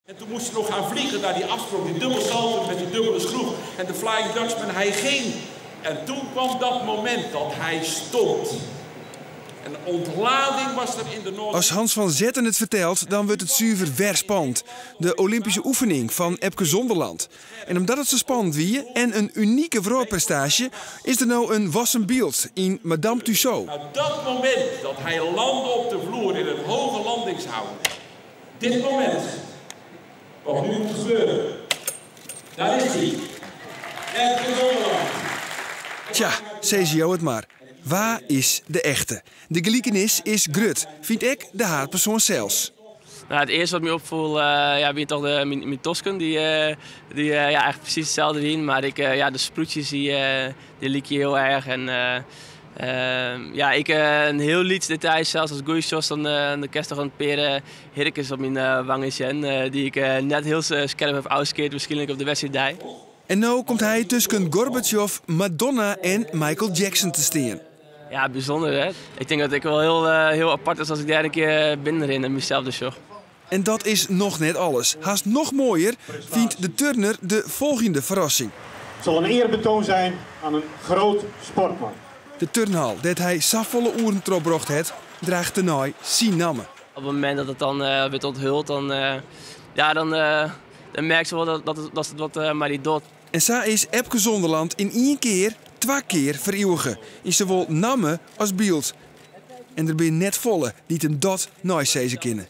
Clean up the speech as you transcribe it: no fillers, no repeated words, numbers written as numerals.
En toen moest hij nog gaan vliegen naar die afsprong, die dubbel salto met die dubbele schroef. En de Flying Dutchman, hij ging. En toen kwam dat moment dat hij stond. En de ontlading was er in de Noord. As Hans van Zetten it fertelt, dan wurdt it suver wer spannend. De Olympische oefening fan Epke Zonderland. En omdat it sa spannend wie en in unike wrâldprestaasje, is der no in wassen byld yn Madame Tussauds. Nou, dat moment dat hij landde op de vloer in een hoge landingshouding. Dit moment, wat nu moet gebeuren. Daar is hij. Epke Zonderland. Tja, sizze jo it mar. Wa is de echte? De gelikenis is grut, fynt ek de haadpersoan sels. Nou, it earste wat my opfoel, ja, wie toch myn tosken. Dy, ja, echt presys itselde wiene. Mar ik, ja, de sprútsjes dy lykje hiel erch. En ja, ik, in hiel lyts detail, sels ast goed sjochst, dan kinst toch in pear hierkes op myn wangen sjen, dy't ik net hiel skerp haw ôfskeard, wierskynlik op de wedstriiddei. En no komt hy tusken Gorbatsjov, Madonna en Michael Jackson te stean. Ja, bysûnder hè. Ik tink dat ik wol hiel apart is as ik dêr in kear binnenrin en mysels dus sjoch. En dat is noch net alles. Hast noch moaier fynt de turner de folgjende ferrassing. Het zal een eerbetoon zijn aan een groot sportman. De turnhal, dêr't hy safolle oeren trochbrocht hat, draacht tenei syn namme. Op it momint dat it dan wurdt ûnthuld, dan, ja, dan merkst wol dat it wat mei dy docht. En sa is Epke Zonderland yn ien kear twa kear feriuwige. Yn sawol namme as byld. En der binne net folle dy't him dat neisizze kinne.